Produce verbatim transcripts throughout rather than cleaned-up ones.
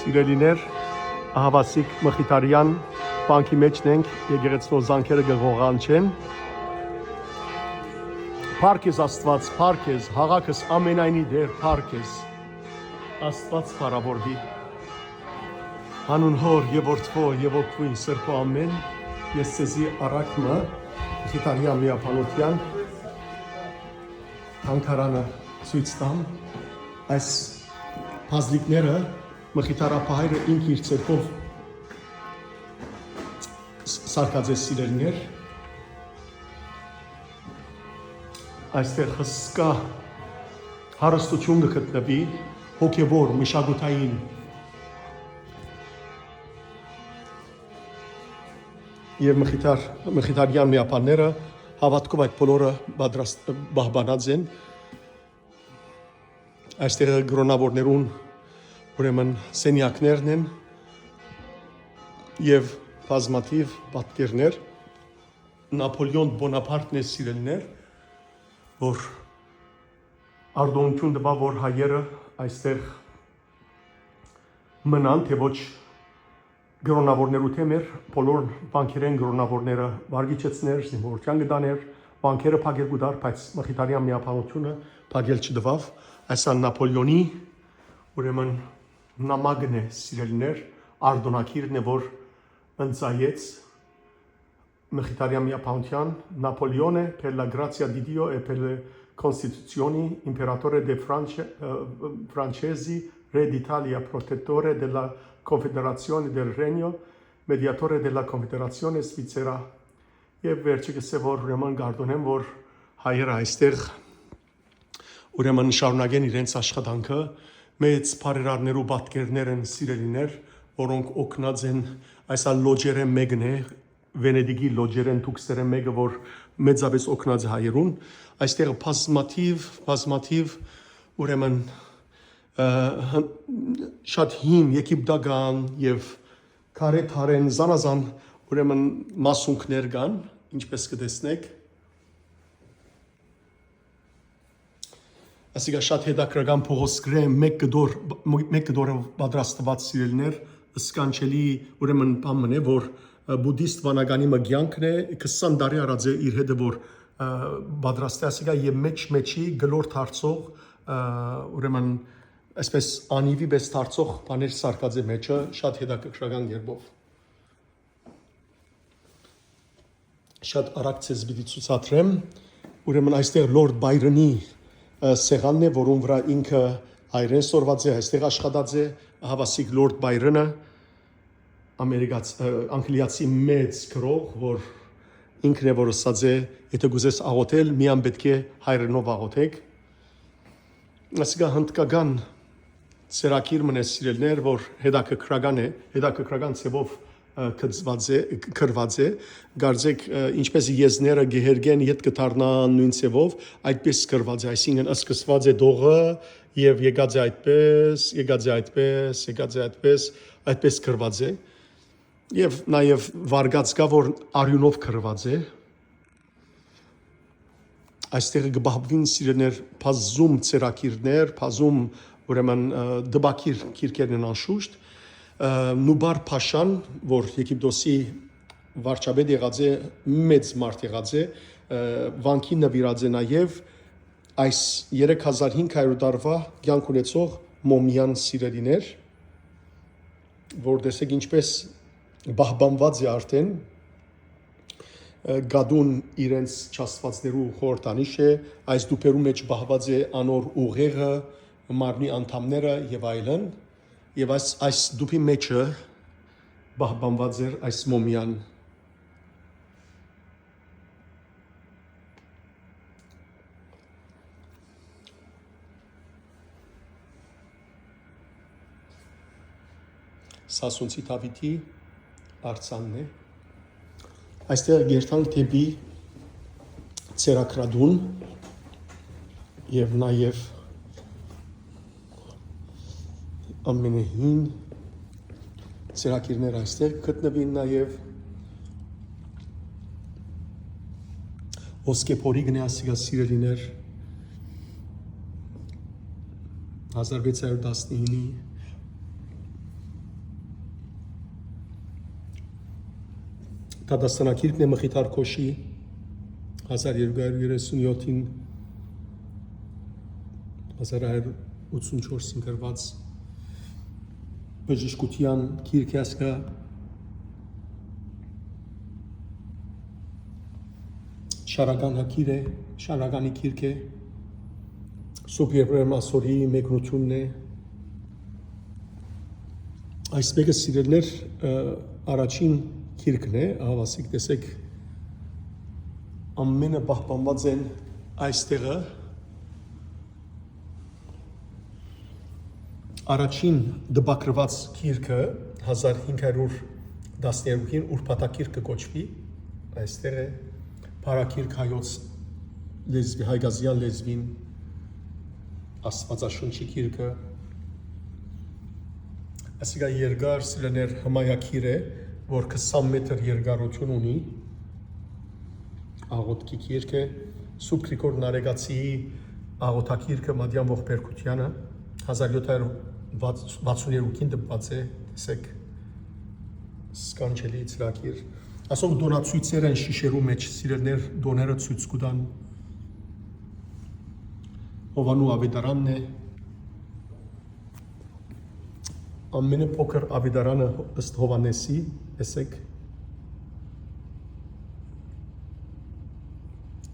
Սիրելիներ, ահաւասիկ Մխիթարեան վանքի մէջն ենք, եկեղեցւոյ զանգերը կը ղողանչեն։ Փառք ես Աստուած, փառք ես, հաղաքս ամենայնի Տէր, փառք ես։ Աստուած փառաւորուի։ Անուն Հօր եւ Որդւոյ եւ Ոգւոյն Սրբոյ ամէն, ես ձեզի առակ մը Մխիթարեան միաբանութեան թանգարանը ցոյց տամ։ Այս բազլիկները Մխիթարապահայրը ինք իր ձեռքով ս-, սարքած է, սիրելիներ։ Այստեղ հսկայ հարստութիւն կը գտնուի, հոգեւոր, մշակութային։ Եւ Մխիթար-, Մխիթարեան միաբանները հաւատքով այդ բոլորը պատրաստ-, պահպանած են։ Այստեղ կրօնաւորներուն, ուրեմն, սենեակներն են եւ բազմաթիւ պատկերներ։ Նապոլեոն Բոնապարտն է, սիրելիներ, որ արտօնութիւն տուաւ, որ հայերը այստեղ մնան, թէ ոչ կրօնաւորներու դէմ էր, բոլոր վանքերէն կրօնաւորները վարիչեցներ, զինուորութեան կը տաներ, վանքերը փակել կու տար, բայց Մխիթարեան միաբանութիւնը փակել չտուաւ։ Այս ան Նապոլեոնի, ուրեմն, նամակն է, սիրելիներ, արտօնագիրն է, որ ընծայեց Մխիթարեան միաբանութեան. Napoleone, per la grazia di Dio e per le constituzioni, imperatore dei France-, eh, francesi, re d'Italia, protettore della Confederazione del Regno, mediatore della Confederazione Svizzera. Եւ վերջը կ'ըսէ, որ ուրեմն կ'արտօնեմ, որ հայերը այստեղ, ուրեմն, շարունակեն իրենց աշխատանքը, մեծ բարերարներու պատկերներ են, սիրելիներ, որոնք օգնած են, այս ալ լոճերէն մեկն է, Վենետիկի լոճերէն, թուքսերէն մեկը, որ մեծապէս օգնած է հայերուն։ Այստեղ բազմաթիւ, բազմաթիւ, ուրեմն, ը, հն-, շատ հին եգիպտական եւ քարե թարէն զանազան, ուրեմն, մասունքներ կան, ինչպես կը տեսնէք։ Ասիկա շատ հետաքրական փողոսկրէ մէկ կտոր, մէկ կտորը պատրաստուած, սիրելիներ, սքանչելի, ուրեմն, բան մըն է, որ, ը, բուդիստ վանականի մը կեանքն է, քսան տարի առած է իր հետը, որ, ը, պատրաստէ ասիկա, եւ մեջ-մեջի գլոր դարձող, ը, ուրեմն, այսպես անիվի պես դարձող բաներ սարքած է մեջը, շատ հետաքրքրական կերպով։ Շատ արագ ձեզ պիտի ցուցադրեմ։ Ուրեմն այստեղ Լորդ Byron-ի, ը, սեղանն է, որուն վրայ ինքը հայրեն սորված է, այստեղ աշխատած է, ահաւասիկ Լորդ Byron-ը, ամերիկաց-, ը, անգլիացի մեծ գրող, որ ինքն է, որ ըսած է, «Եթե կ'ուզես աղոթել, միան պէտք է հայրենով աղոթեք»։ Ասիկա հնդկական ծերագիր մըն է, սիրելիներ, որ հետաքրքրական է, հետաքրքրական ձևով, ը, գծված է, կ-, գրված է։ Կարծեք, ը, ինչպես եզները գեհերգեն, ետ կդառնան նոյն ձևով, այդպես գրված է, այսինքն՝ սկսված է դողը եւ եկած է այդպես, եկած է այդպես, եկած է այդպես, այդպես գրված է։ Եւ նաեւ վարկած կայ, որ արիւնով գրված է։ Այստեղ կը պահպանին, սիրելիներ, բազում ծերագիրներ, բազում, ուրեմն, ը, տպագիր գիրքերն են անշուշտ։ Ը, Նուբար Փաշան, որ Եգիպտոսի վարչապետ եղած է, մեծ մարդ եղած է, ը, վանքի նուիրած է նաեւ այս երեք հազար հինգ հարիւր տարուա կեանք ունեցող մոմիան, սիրելիներ, որ տեսեք ինչպես պահպանված է արդեն, ը, կատուն իրենց չաստուածներու խորհրդանիշ է, այս տուփերու մեջ պահված է անոր ուղեղը, մարմնի անդամները եւ այլն, եւ այս, այս տուփի մեջը պահպանված էր այս մոմիան։ Սասունցի Դաւիթի արձանն է։ Այստեղ երթանք դէպի ծերագրատուն եւ նաեւ ամենահին ծրագիրներ այստեղ գտնուին նաեւ։ Ոսկեփորի գնացիկա, սիրելիներ, հազար վեց հարիւր տասնինի, Դաստանագիրքն է Մխիթար Քոշի, հազար երկու հարյուր երեսուն յոթին, հազար յոթ հարյուր ութսուն չորսին գրուած բժշկութեան գիրք է, ասկա Շարական հակիր է, Շարականի գիրք է, Սուրբ Եփրեմ Ասորիի մեկնութիւնն է։ Այս մէկը, սիրելիներ, ը, առաջին գիրքն է, ահա ասիկ տեսեք, ամենը պահպանուած են այստեղը։ Առաջին տպագրուած գիրքը հազար հինգ հարյուր տասներկուին Ուրբաթագիրք կը կոչուի, այստեղ է, Փառագիրք հայոց լեզուի, հայկազգեան լեզուին, Աստուածաշունչի գիրքը։ Ասիկա երկար, սիրելիներ, հմայագիր է, որ քսան մեթր երկարութիւն ունի, աղօթքի գիրք է, Սուրբ Գրիգոր Նարեգացիի աղօթագիրքը Մատեան ողբերգութեանը, հազար յոթ հարյուր վաթսուն երկուին տպուած է, տեսեք, սքանչելի ծրագիր։ Ասոնք տօնացոյցեր են շիշերու մէջ, սիրելիներ, տօները ցոյց կու տան։ Հովանու աւետարանն է, ամենը փոքր աւետարանը ըստ Հովհաննէսի, տեսեք,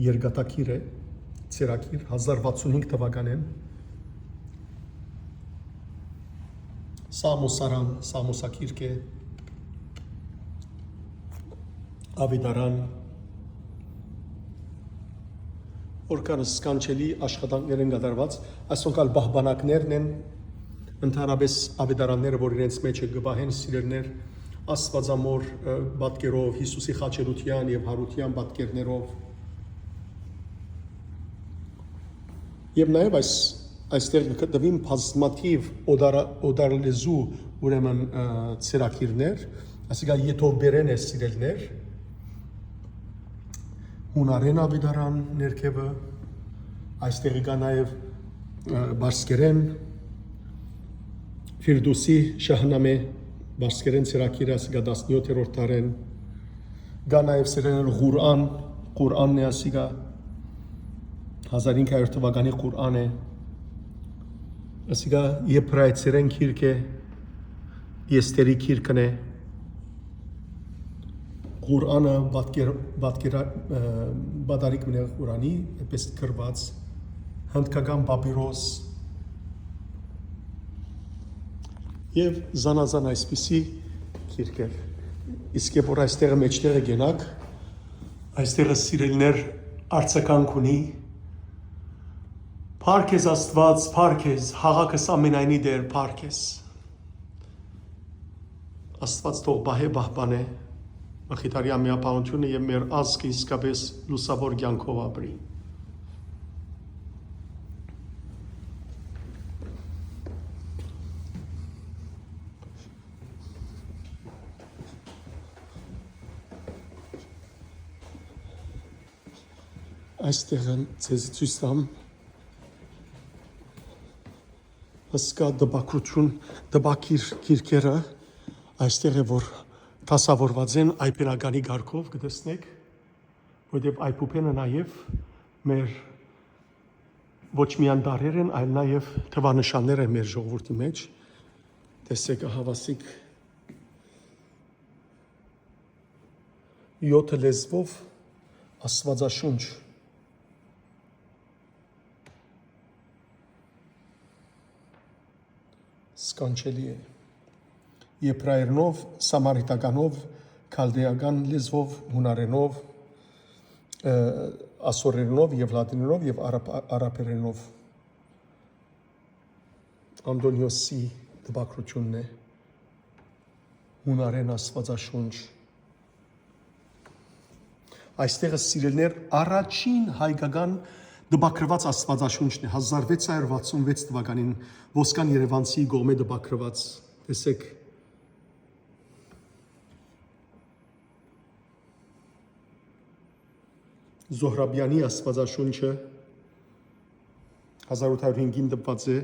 երկաթագիր է, ծրագիր, հազար վաթսուն հինգ թուականէն։ Սա Մոսարան, սա Մոսագիրք է, աւետարան, որքան սքանչելի աշխատանքներ են կատարուած, այսոնք ալ պահպանակներն են, ընդհանրապէս աւետարանները, որ իրենց մէջը կը պահեն, սիրելիներ, Աստուածամոր, ը, պատկերով, Յիսուսի խաչելութեան եւ յարութեան պատկերներով։ Եւ նաեւ այս, այստեղ կը գտնուին բազմաթիւ օտար-, օտարալեզու, ուրեմն, ը, ծրագիրներ, ասիկա եթովպերէն է, սիրելիներ, հունարէն աւետարան ներքեւը, այստեղ կայ նաեւ, ը, պարսկերէն, Ֆիրդուսի Շահնամէ պարսկերէն ծրագիրը, ասիկա տասնեթերորդ դարէն, կայ նաեւ, սիրելիներ, Ղուրան, Ղուրանն է ասիկա, հազար հինգ հարյուր թուականի Ղուրան է, ասիկա եբրայեցերէն գիրք է, Եստերի գիրքն է, Ղուրանը պատկեր-, պատկերա-, ը, պատառիկ մնեղ Ղուրանի, այդպես գրված, հնդկական պապիրոս եւ զանազան այսպիսի գիրքեր։ Իսկ երբ որ այստեղը մէջտեղը կենաք, այստեղը, սիրելիներ, արձագանք ունի. «Փառք ես, Աստուած, փառք ես, հաղակս ամենայնի Տեր, փառք ես»։ Աստուած թող պահէ, պահպանէ Մխիթարեան միաբանութիւնը եւ մեր ազգը իսկապէս լուսաւոր կեանքով ապրի։ Այստեղ են, ձեզի ցոյց տամ, հսկայ տպագրութիւն, տպագիր գիրքերը, այստեղ է, որ դասաւորուած են այբբենականի կարգով, կը տեսնէք, որտեղ այբուբենը նաեւ մեր ոչ միայն տառեր են, այլ նաեւ թուանշաններ են մեր ժողովուրդի մէջ։ Տեսեք, ահա ասիկ յոթը լեզուով Աստուածաշունչ։ Սքանչելի է։ Եբրայերնով, սամարիտականով, քալդեական լեզուով, հունարենով, ը, ասորերնով եւ լատիներով եւ արաբ-, արաբերենով։ Անտոնիոսի տպագրութիւնն է, հունարեն Աստուածաշունչ։ Այստեղը, սիրելիներ, առաջին հայկական տպագրուած Աստուածաշունչն է, հազար վեց հարյուր վաթսուն վեց թուականին Ոսկան Երևանցիի կողմէ տպագրուած։ Տեսեք, Զոհրաբեանի Աստուածաշունչը հազար ութ հարյուր հինգին տպուած է։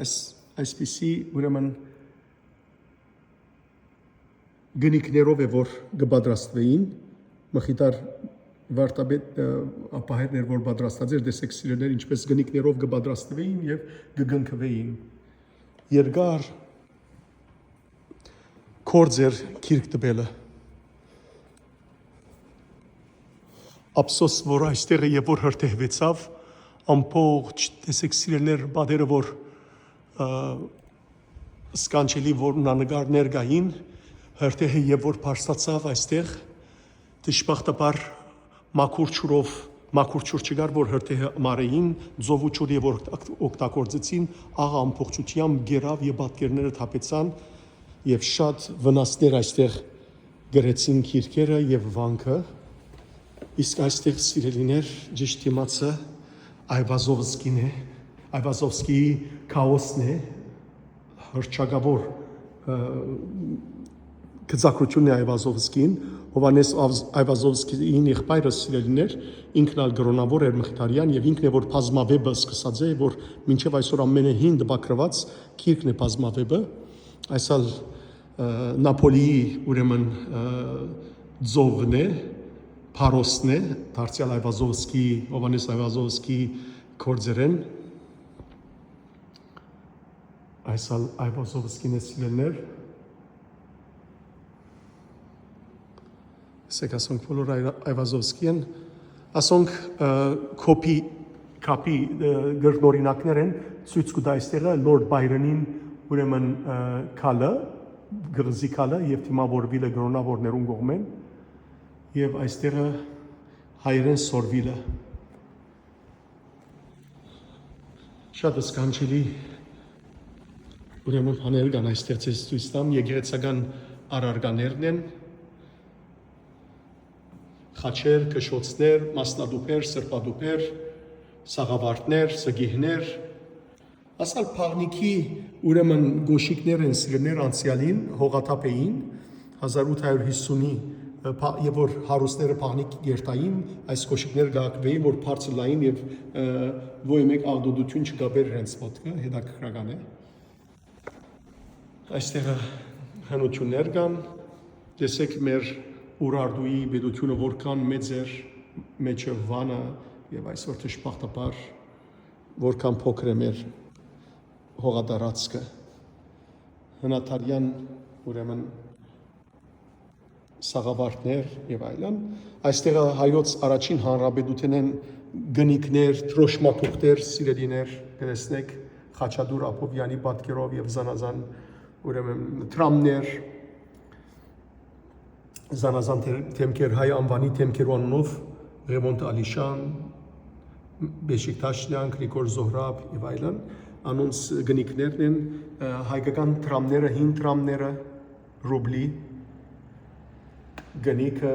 Այս, այսպիսի, ուրեմն, Գնիքներով է որ կը պատրաստուէին, մխիթար վարդապետ ը, ապահերներ որ պատրաստած էր, տեսեք սիրելիներ, ինչպես գնիքներով կը պատրաստուէին եւ կը կնքուէին։ Երկար կորձ էր գիրք տպելը։ Ափսոս որ այստեղ է եւ որ հրդեհվեցաւ, ամբողջ, տեսեք սիրելիներ, պատերը որ ը, սքանչելի որմնանկարներ կային, հրդեհը եւ որ բարձրացաւ այստեղ, դժբախտաբար մաքուր ջուրով, մաքուր ջուր չկար որ հրդեհը մարեին, ծովու ջուր եւ որ օգտագ-, օգտագործեցին, աղ ամբողջությամբ գերաւ եւ պատկերները թափեցան եւ շատ վնասներ այստեղ կրեցին գիրքերը եւ վանքը։ Իսկ այստեղ սիրելիներ, ճիշտ դիմացը Այվազովսկին է, Այվազովսկիի քաոսն է, հռչակաւոր ը, գծագրությունն է Այվազովսկին։ Հովհաննէս Ավզ- Այվազովսկիին եղբայրը, սիրելիներ, ինքն ալ կրօնաւոր էր Մխիթարեան եւ ինքն է որ բազմավէպը սկսած է, որ մինչեւ այսօր ամենը հին տպագրուած գիրքն է բազմավէպը։ Այս ալ ը, Նապոլիի, ուրեմն ը, ծովն է, փարոսն է, դարձեալ Այվազովսկի, Հովհաննէս Այվազովսկի կորձերէն։ Այս ալ Այվազովսկին է, սիրելիներ։ Սեք ասոնք բոլոր Այ- Այվազովսկի են։ Ասոնք ը, կոպի, կապի ը, գրնօրինակներ են, ցոյց կու տայ այստեղը Լորդ Byron-ին, ուրեմն ը, քալը, կղզի քալը եւ դիմաւորուիլը կրօնաւորներուն կողմէն եւ այստեղը հայերէն սորվիլը։ Շատ սքանչելի, ուրեմն, բաներ կան այստեղ, ձեզ ցոյց տամ, եկեղեցական առարկաներն են, խաչեր, կշոցներ, մասնատուփեր, սրբատուփեր, սաղավարտներ, սգիհներ, ասալ փաղնիքի, ուրեմն, գոշիկներ են, սիրներ անցեալին, հողաթափ էին, հազար ութ հարյուր հիսունի, ը, փա- եւ որ հարուստները փաղնիք կերթային, այս գոշիկները կհակվեին, որ բարձր լային եւ ը, ոյ մէկ աղտոտություն չկապեր իրենց մտքը, հետաքրքրական է։ Այստեղ հնություններ կան, տեսեք մեր Ուրարտուի պետությունը որքան մեծ էր, մեջը Վանը, եւ այսօր դժբախտաբար որքան փոքր է մեր հողատարածքը։ Հնադարյան, ուրեմն, սաղավարտներ եւ այլն։ Այստեղ հայոց առաջին հանրապետութենէն գնիքներ, դրոշմաթուղթեր, սիրելիներ, կտեսնեք Խաչատուր Աբովյանի պատկերով եւ զանազան, ուրեմն, դրամներ, զանազան թեր- թեմքեր, հայ անուանի թեմքերու անունով Ղեւոնդ Ալիշան, Բեշիկ Թաշլյան, Գրիգոր Զոհրաբ եւ այլն, անոնց գնիքներն են, ը, հայկական դրամները, հին դրամները, ռուբլի, գնիքը,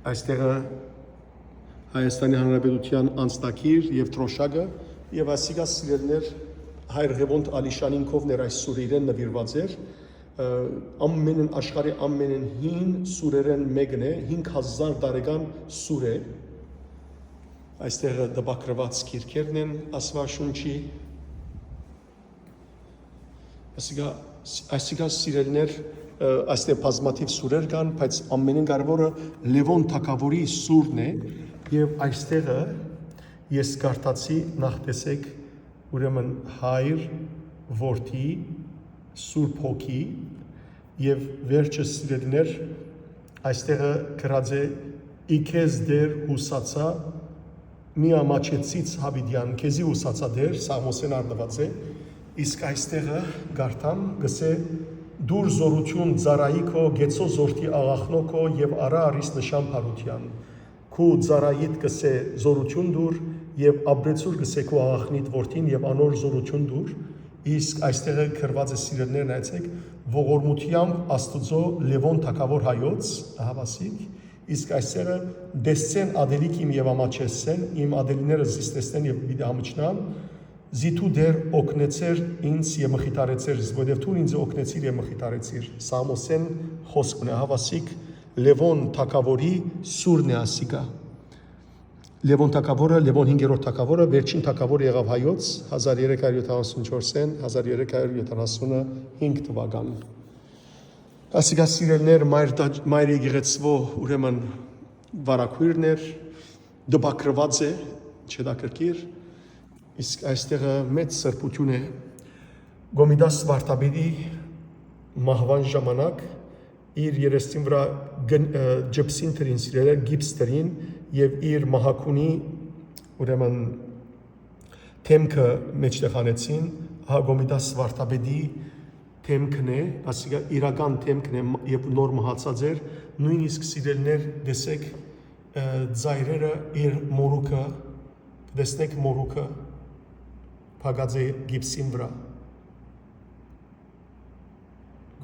այստեղը Հայաստանի Հանրապետության անձնագիր եւ դրոշակը, եւ ասիկա, սիրելիներ, հայր Ղեւոնդ Ալիշանին կովներ այս սուրը իրեն նվիրված էր, ը, ամենէն, աշխարհի ամենէն հին սուրերէն մեկն է, հինգ հազար տարեկան սուր է, այստեղը տպագրուած գիրքերն են Աստուաշունչի, Այսինքն, այսինքն սիրելիներ, ը, այստեղ բազմաթիվ սուրեր կան, բայց ամենէն կարևորը Լևոն թագաւորի սուրն է, եւ այստեղը ես կարդացի, նախ տեսեք, ուրեմն հայր, որդի, Սուրբ Հոգի, եւ վերջը, սիրելիներ, այստեղը գրած է. «Ի քեզ Տեր յուսացայ, մի ամաչեցից Յաւիտեան, քեզի յուսացայ Տեր», Սաղմոսէն առնուած է, իսկ այստեղը կարդամ, գսե. «Դուր զօրութիւն ծառայի քո, գեցո զորթի աղախնո քո եւ արա առիս նշան բարութեան։ Քու ծառայիդ գսե զօրութիւն դուր եւ ապրեցուր գսե քու աղախնիդ որդին եւ անոր զօրութիւն դուր», իսկ այստեղը գրված է, սիրելիներ, նայեցեք, «Ողորմութեամբ Աստուծոյ Լեւոն թագաւոր հայոց», ահա ասիկ, իսկ այստեղը. «Տեսցեն ատելիք իմ եւ ամաչեցցեն, իմ ատելիները զիս տեսնեն եւ պիտի ամաչնան, զի դու Տեր օգնեցեր ինձ եւ մխիթարեցեր զիս, որովհետեւ դուն ինձ օգնեցիր եւ մխիթարեցիր», Սաղմոսէն խօսքն է, ահա ասիկ, Լեւոն թագաւորի սուրն է ասիկա։ Լեւոն թագաւորը, Լեւոն հինգերորդ թագաւորը, վերջին թագաւորը եղաւ հայոց, հազար երեք հարյուր յոթանասուն չորսէն հազար երեք հարյուր յոթանասունը հինգ թուական։ Ասիկա, սիրելիներ, մայր, մայր եկեղեցուոյ, ուրեմն, վարագոյրն էր, տպագրուած է, չհետաքրքիր, իսկ այստեղը մեծ սրբութիւն է։ Կոմիտաս վարդապետի մահուան ժամանակ իր երեսին վրայ գն-, ը, ջիպսին դրին, սիրելիներ, գիպս դրին եւ իր մահակունի, ուրեմն, դէմքը մէջտեղ հանեցին, ահա Կոմիտաս վարդապետի դէմքն է, ասիկա իրական դէմքն է, մը-, երբ նոր մահացած էր, նոյնիսկ, սիրելիներ, տեսեք, ը, ծայրերը իր մորուքը, տեսնեք, մորուքը փակած է գիպսին վրայ։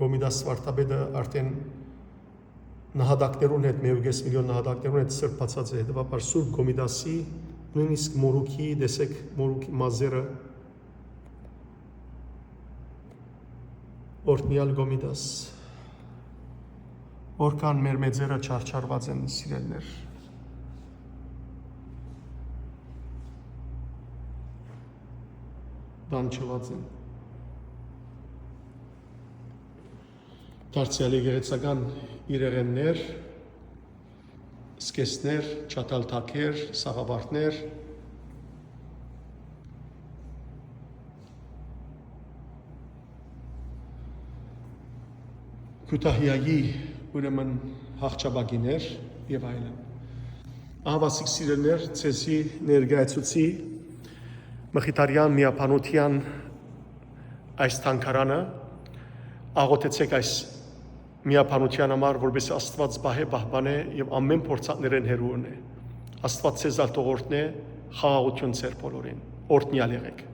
Կոմիտաս վարդապետը արդեն նահատակներուն հետ, մէկ ու կէս միլիոն նահատակներուն հետ սրբացած է, հետեւաբար Սուրբ Կոմիտասի, նոյնիսկ մորուքի, տեսեք, մորուքի մազերը, օրհնեալ Կոմիտաս, որքան մեր մեծերը չարչարուած են, սիրելիներ, տանջուած են։ Դարձեալ եկեղեցական իրեղեններ, զգեստներ, չաթալ թագեր, սաղավարտներ, Քութահիայի, ուրեմն, յախճապակիներ եւ այլն։ Ահա, սիրելիներ, ձեզի ներկայացուցի Մխիթարեան միաբանութեան այս թանգարանը, աղօթեցէք այս միաբանութեան համար, որպեսզի Աստուած պահէ, պահպանէ եւ ամէն փորձանքներէն հեռու ընէ։ Աստուած ձեզ ալ թող օրհնէ, խաղաղութիւն ձեր բոլորին։ Օրհնեալ եղէք։